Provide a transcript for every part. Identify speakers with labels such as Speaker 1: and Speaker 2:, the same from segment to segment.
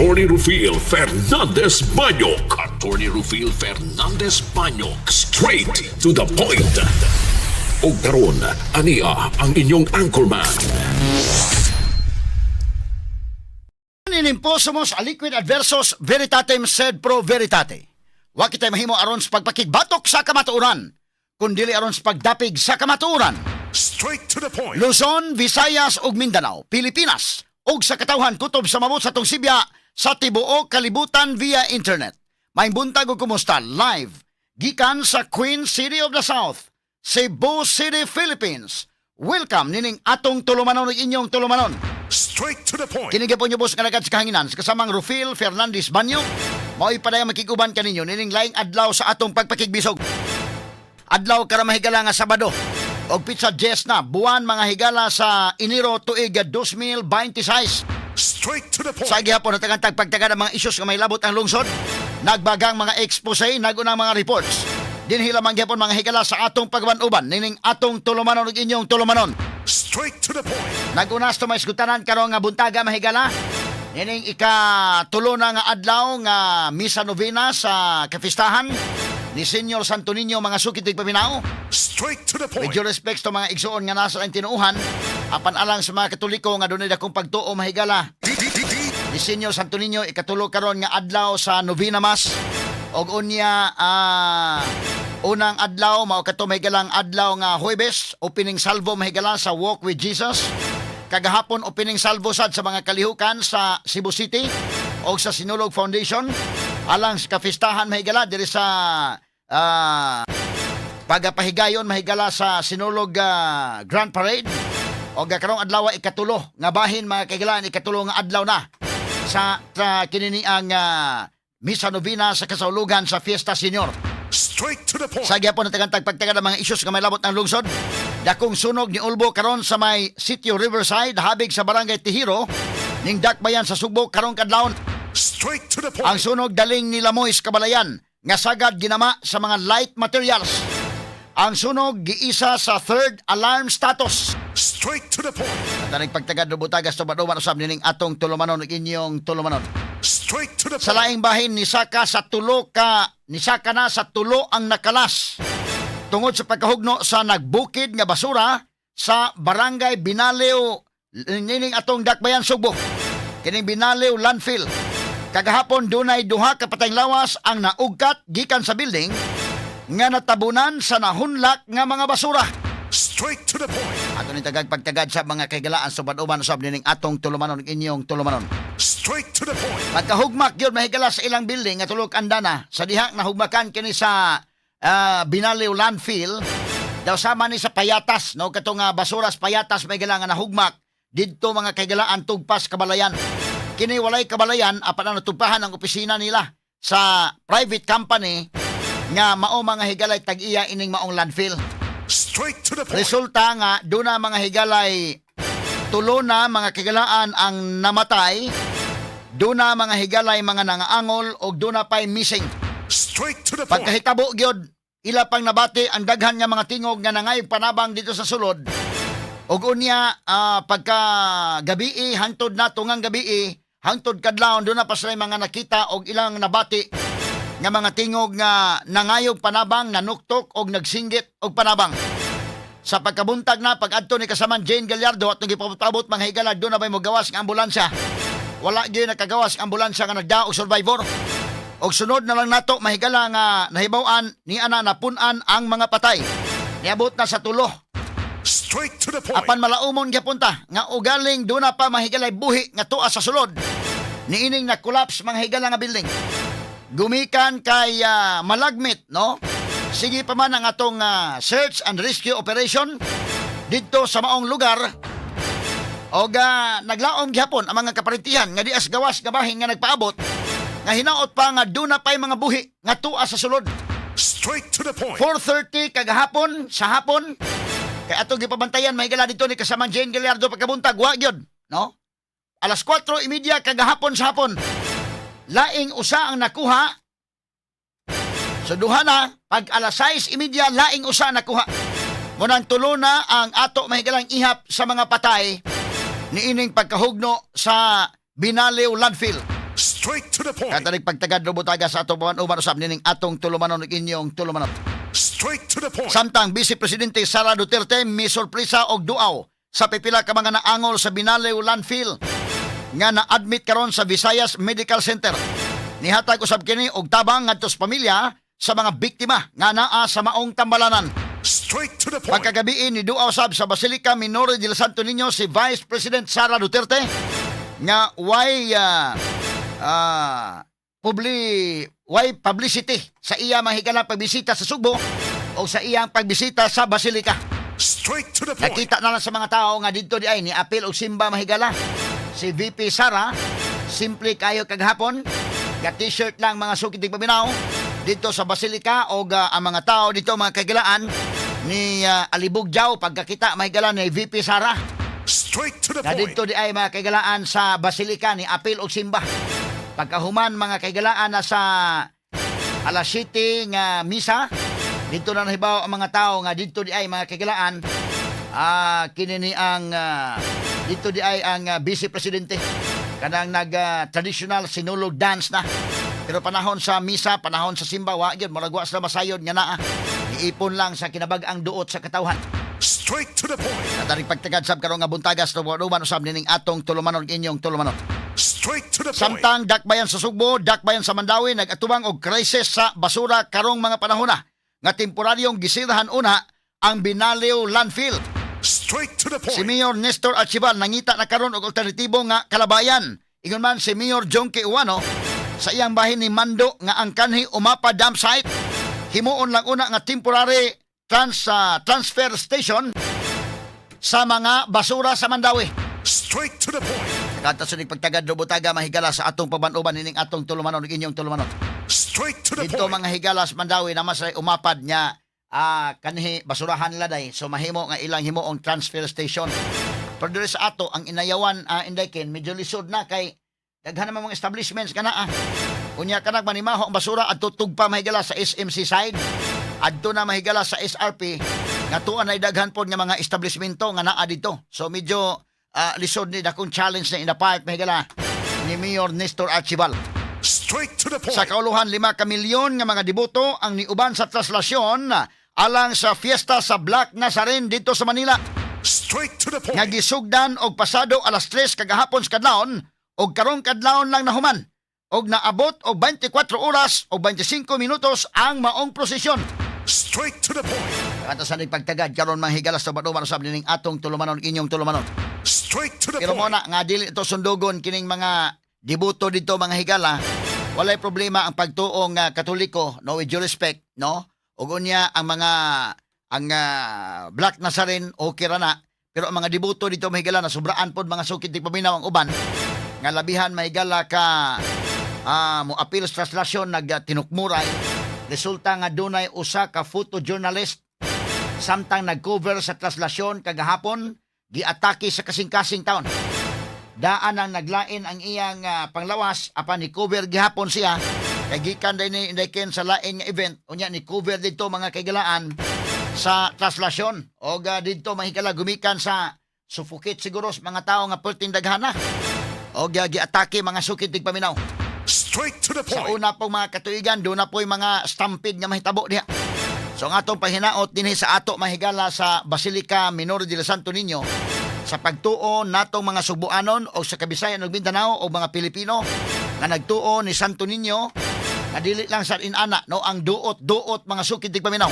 Speaker 1: Attorney Rufil Fernandez Banyok. Attorney Rufil Fernandez Banyok. Straight to the point. Og karon, ania ang inyong anchorman.
Speaker 2: Inimposumus aliquid adversus veritatem sed pro veritate. Wa kitay mahimo aron sa pagpakigbatok sa kamatuoran, kun dili aron sa pagdapig sa kamatuoran.
Speaker 1: Straight to the point.
Speaker 2: Luzon, Visayas ug Mindanao, Pilipinas ug sa katawhan kutob sa mabot sa atong sibya sa tibuok kalibutan via internet. Maayong buntag ug kumusta live gikan sa Queen City of the South, Cebu City, Philippines. Welcome nining atong tulumanon ug inyong tulumanon.
Speaker 1: Straight to the point.
Speaker 2: Kini gyapon ubos nga alagad sa kahanginan sa kasamang Rufil Fernandez Banyo. Mao'y padayang makig-uban kaninyo nining laing adlaw sa atong pagpakigbisog. Adlaw karon, mahigala, nga Sabado. Og petsa 10 na, buwan, mga higala, sa Enero tuig 2026.
Speaker 1: Straight to the point.
Speaker 2: Sa gihapon natagantag pagtaga ng mga isyus nga may labot ang lungsod, nagbagang mga expose, nagunang mga reports. Dinhi lamang gihapon, mga higala, sa atong pagban-uban nining atong tulumanon ug inyong tulumanon.
Speaker 1: Straight to the point.
Speaker 2: Nagunas to may isgutanan karon nga buntaga, mahigala. Nining ika-tulo na nga adlaw nga misa novena sa kapistahan ni Senyor Santo Niño, mga sukit paminaw.
Speaker 1: Straight to the point.
Speaker 2: With due respect to mga igsuon nga nasa ang tinuuhan, apan alang sa mga Katoliko nga dunay dakong pagtuo, mahigala.
Speaker 1: D D D D.
Speaker 2: Ni Senyor Santo Niño, ikatulo karon nga adlaw sa novena mass. Og unya unang adlaw mao kato, mahigalang adlaw nga Huwebes, opening salvo, mahigala, sa Walk with Jesus. Kagahapon, opening salvo sad sa mga kalihukan sa Cebu City og sa Sinulog Foundation alang sa kapistahan, mahigala, diri sa pagapahigayon, mahigala, sa Sinulog Grand Parade. Og karong adlaw, ikatulo nga bahin, mga kahigalaan, ikatulo nga adlaw na sa kinini ang Misa Novena sa kasaulugan sa Fiesta Senior.
Speaker 1: Straight to the point.
Speaker 2: Sa gyapon natagantag pagtaga ng mga isyus nga may labot ng lungsod. Dakong sunog ni Ulbo karon sa may Sitio Riverside, habig sa Barangay Tihiro, ning Dakbayan sa Sugbo karong kadlawon.
Speaker 1: Straight to the point.
Speaker 2: Ang sunog daling nilamoy sa kabalayan nga sagad ginama sa mga light materials. Ang sunog giisa sa third alarm status.
Speaker 1: Straight to the point.
Speaker 2: Tanig pagtagad butagas tubad-uban usab nining atong tulumanon ug inyong tulumanon.
Speaker 1: Straight to the
Speaker 2: Sa
Speaker 1: point.
Speaker 2: laing bahin, nisaka na sa tulo ang nakalas tungod sa pagkahugno sa nagbukid nga basura sa Barangay Binaliw nining atong Dakbayan Sugbo. Kining Binaliw Landfill. Kagahapon, dunay duha ka patayng lawas ang naugkat gikan sa building nga natabunan sa nahunlak nga mga basura.
Speaker 1: Straight to the point.
Speaker 2: Ato ning tagag pagtagad sa mga kahigalaan subad-uban usab nining atong tulumanon ug inyong tulumanon.
Speaker 1: Straight to the point.
Speaker 2: Pagkahugmak yun, mahigala, sa ilang building nga tulog andana, sa diha nahugmakan kini sa Binaliw Landfill, daw sama ni sa payatas, no, kato nga basuras payatas, mahigala, nga nahugmak didto, mga kahigalaan, tugpas kabalayan. Kini walay kabalayan apan ang natugpahan ang opisina nila sa private company nga mao, mga higalay, tag-iya ining maong landfill.
Speaker 1: Straight to the point.
Speaker 2: Resulta nga doon na, mga higalay, tulo na, mga kahigalaan, ang namatay. Doon na, mga higalay, mga nangaangol og doon na pa'y missing.
Speaker 1: Straight to the point.
Speaker 2: Pagkahitabo gyud, ila pang nabati ang daghan nga mga tingog nga nangayog panabang dito sa sulod. Og unya pagka gabii hangtod na tungang gabii hangtod kadlawon, doon na pa sila mga nakita og ilang nabati nga mga tingog nga nangayog panabang, nanuktok og nagsinggit og panabang. Sa pagkabuntag na, pag-adto ni kasaman Jane Gallardo at gipabot, mga higala, doon na ba'y mogawas nga ambulansya. Wala gyud nakagawas ang ambulansya nga nagdaog survivor. Og sunod na lang nato, mahigala, nga nahibaw-an ni ana napun-an ang mga patay. Niabot na sa tulo.
Speaker 1: Straight to the point.
Speaker 2: Apan malaumon gyapon ta nga ugaling doon na pa, mahigalay, buhi nga tuwa sa sulod. Niining na collapse, mga higala, nga building. Gumikan kay malagmit, no? Sige pa man ang atong search and rescue operation didto sa maong lugar. Og naglaom gihapon ang mga kaparintihan nga dias gawas gabahin nga nagpaabot nga hinaot pa nga duna pa'y mga buhi nga tuwa sa sulod.
Speaker 1: Straight to the point.
Speaker 2: 4:30 kagahapon sa hapon kay ato gipabantayan, mahigala, dito ni kasamang Jane Gallardo, pagkabuntag wa gyud, no? Alas 4:30 kagahapon sa hapon, laing usa ang nakuha. So duha na pag alas 6:30, laing usa nakuha. Munang tulo na ang ato, mahigalang ihap sa mga patay niining pagkahugno sa Binaliw Landfill.
Speaker 1: Straight
Speaker 3: Straight to the point.
Speaker 2: Katarik pagtagad rubutaga sa atong uban usab nining atong tulumanon ug inyong tulumanon.
Speaker 3: Straight to the point.
Speaker 2: Samtang Vice Presidente Sara Duterte mi sorpresa og duaw sa pipila ka mga naangol sa Binaliw landfill nga na-admit karon sa Visayas Medical Center. Nihatag usab kini og tabang ngadto sa pamilya sa mga biktima nga naa sa maong tambalanan.
Speaker 3: Straight to the point.
Speaker 2: Pagkagabii ni duaw sab sa Basilica Minore del Santo Niño si Vice President Sara Duterte nga way way publicity sa iya mahigala pagbisita sa Sugbo o sa iyang pagbisita sa Basilica.
Speaker 3: Straight to the point.
Speaker 2: Nakita na lang sa mga tao nga didto di ay ni apil og simba, mahigala. Si VP Sara, simple kayo kaghapon, ga t-shirt lang, mga sukit paminaw dito sa Basilica og ang mga tao dito, mga kagilaan, ni alibog jaw pagkakita, mahigala, ni VP Sara.
Speaker 3: Straight to the
Speaker 2: Na
Speaker 3: point.
Speaker 2: didto di ay, mga kaigalaan, sa Basilica ni apil og simba. Pagkahuman, mga kaigalaan, na sa alas 7 nga misa, dito na nahibaw ang mga tao nga didto di ay, mga kaigalaan, kini ni ang didto di ay ang vice presidente kanang nag traditional Sinulog dance na. Pero panahon sa misa, panahon sa simba, wa gyud, murag wa sila masayod nga naa. Iipon lang sa kinabag-ang duot sa katawhan.
Speaker 3: Straight to the point.
Speaker 2: Katarik pagtagad sab karong nga buntagas tubuan usab nining atong tulumanon, inyong tulumanon.
Speaker 3: Straight to the point.
Speaker 2: Samtang dakbayan sa Sugbo, dakbayan sa Mandaue nagatubang og krisis sa basura karong mga panahona nga temporaryong gisirahan una ang Binaliw landfill.
Speaker 3: Straight to the
Speaker 2: Si
Speaker 3: point.
Speaker 2: Mayor Nestor Archival nangita na karon og alternatibo nga kalabayan. Ingon man si Mayor Jonkie Ouano sa iyang bahin ni Mando nga ang kanhi Umapa Dam site himuon lang una nga temporary transfer station sa mga basura sa Mandaue.
Speaker 3: Straight to the point.
Speaker 2: Kanta sa pagtagad rubutaga, mahigala, sa atong paban-uban nining atong tulumanon ug inyong tulumanon.
Speaker 3: Straight to the
Speaker 2: Dito
Speaker 3: point.
Speaker 2: mga higala sa Mandaue naman sa umapad niya kanhi basurahan nila day, so mahimo nga ilang himuong transfer station. Pero diri sa ato ang Inayawan, Inday Ken, medyo lisod na kay daghan naman mga establishments kana. Unya kanang manimaho ang basura adto tugpa, mahigala, sa SMC side. Adto na, mahigala, sa SRP nga tuan ay daghan pod nga mga establishmento nga naa dito. So medyo lisod ni, dakong challenge na inapart, mahigala, ni Mayor Nestor Archival.
Speaker 3: Straight to the point.
Speaker 2: Sa kauluhan, 5 ka milyon nga mga deboto ang niuban sa traslasyon alang sa fiesta sa Black Nazarene dito sa Manila.
Speaker 3: Straight to the point.
Speaker 2: Nga gisugdan og pasado alas 3 kagahapon sa kadlawon og karong kadlawon lang nahuman. Og naabot og 24 oras o 25 minutos ang maong prosesyon.
Speaker 3: Straight to the point.
Speaker 2: Kata sa pagtagad karon, mga higala, sa baduman usab nining atong tulumanon, inyong tulumanon.
Speaker 3: Straight to the
Speaker 2: Pero
Speaker 3: point.
Speaker 2: mo na nga dili ito sundugon kining mga deboto dito, mga higala. Walay problema ang pagtuong Katoliko, no, with due respect, no? Ug unya ang mga ang Black Nazarene, okay ra na. Pero ang mga deboto dito, mga higala, na sobraan pod, mga sukit di paminaw, ang uban nga labihan, mahigala, ka mo apil sa traslasyon nag tinukmuray, resulta nga dunay usa ka photojournalist samtang nag-cover sa traslasyon kagahapon giatake sa kasing-kasing taon. Daan ang naglain ang iyang panglawas apan ni cover gihapon siya kay gikan din ni Inday Ken sa lain nga event. Unya ni cover dito, mga kaigalaan, sa traslasyon og didto, mahigala, gumikan sa suffocate siguro sa mga tao nga perting daghana og giatake, mga sukit tigpaminaw.
Speaker 3: Straight to the
Speaker 2: Sa
Speaker 3: point.
Speaker 2: una pong mga katuigan, doon na po'y mga stampede nga mahitabo diha. So ang atong pahinaot dinhi sa ato, mahigala, sa Basilica Minor de Santo Niño, sa pagtuo natong mga Subuanon o sa Kabisayan ug Mindanao o mga Pilipino nga nagtuo ni Santo Niño nga dili lang sa inana, no, ang duot-duot, mga sukid tigpaminaw.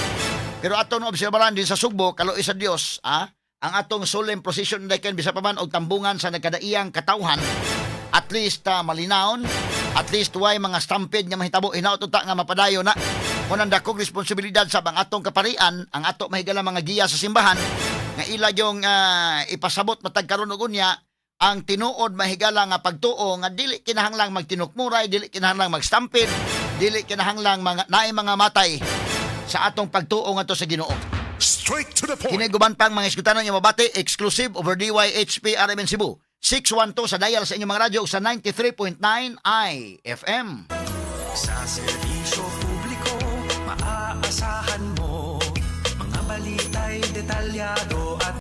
Speaker 2: Pero ato no obserbaran din sa Sugbo, kaluoy sa Dios, ang atong solemn procession ken bisa pa man og tambungan sa nagkadaiyang katawhan, at least malinawon, at least way mga stampede nga mahitabo. Hinaot unta nga mapadayon na. Kung ang dakong responsibilidad sa ang atong kaparian, ang ato, mahigala, mga giya sa simbahan, nga ila yung ipasabot matag karon ug unya ang tinuod, mahigala, nga pagtuo nga dili kinahanglang magtinukmuray, dili kinahanglang magstampede, dili kinahanglang mga naay mga matay sa atong pagtuo ngadto sa Ginoo.
Speaker 3: Straight to the point.
Speaker 2: Kini guban pang mga iskutanan nga mabati exclusive over DYHP RMN Cebu. 612 sa dial sa inyong mga radyo ug sa 93.9 IFM.
Speaker 4: Sa serbisyo publiko, maaasahan mo. Mga balita'y detalyado.